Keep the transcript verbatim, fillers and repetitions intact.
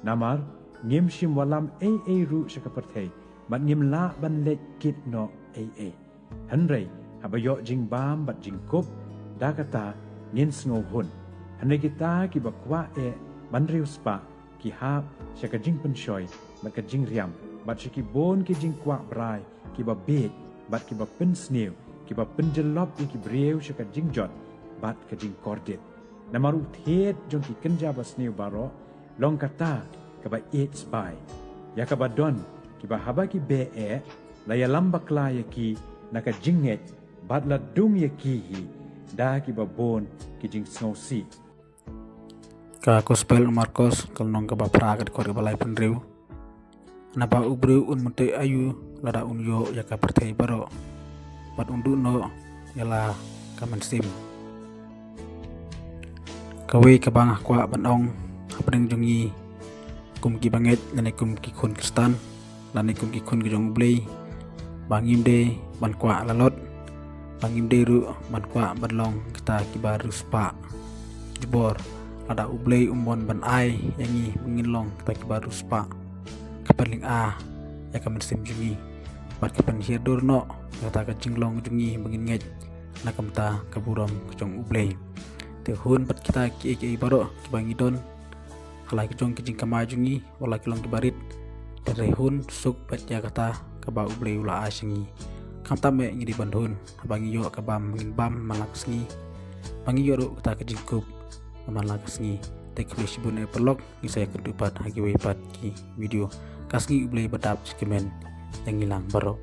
Namar ngim shym wallam ei ei ruh sha ka pyrthei, bad ngim lah ban leit kit noh ei ei. Hynrei haba ïoh jingbam bad jingkup, da kata ngin sngew hun. Hynrei kita kiba kwah eh ban riewspah, ki hap sha ka jingpynshoi bad ka jingriam, bad sha ki bun ki jingkwah brai kiba bieit bad kiba pynsniew, kiba pynjyllop ïa ki briew sha ka jingjot bad ka jingkordit. Namar u thied jong ki kynja basniew baroh long kata kaba ïeit sbai, ïa kaba don kiba haba ki beh eh, la ïalam bakla ïa ki na ka jingngeit, bad la dung ïa ki hi da kiba bun ki jingsngewsih. Ka Gospel u Markos, ka lynnong kaba phra, ka dkhot kaba laiphew hynriew. Naba u briew un mynta aïu lada un ïoh ïa ka pyrthei baroh, bad un duh noh ïa la ka mynsiem? Kawei kaba nga kwah ban ong hapdeng jong ngi kum ki bangeit, lane kum ki khun Khristan, lane kum ki khun ki jong U Blei, ba ngim dei ban kwah lalot, ba ngim dei ruh ban kwah ban long kita kiba riewspah. Jubor lada U Blei um mon ban ai ïa ngi ba ngin long kita kiba riewspah, ka pynlynga ïa ka mynsiem jong ngi, bad ka pynhiar dur noh ïa kata ka jinglong jong ngi ba ngin ngeit na ka bynta ka burom ka jong U Blei. Te hun bad kita kiei kiei baroh kiba ngi don, ha la ki jong ki jingkamai jong ngi, wat la ki long kiba rit, te re hun suk bad ïa kata kaba U Blei u la ai sha ngi. Khamtam eh ngi dei ban hun, haba ngi ïoh ka bam ngin bam man la ka sngi, ba ngi ïoh ruh kata ka jingkup man la ka sngi. Te khublei shibun eh paralok, ngi sa ïakynduh pat ha kiwei pat ki video. Ka sngi U Blei ba dap jingkmen ïa ngi lang baroh.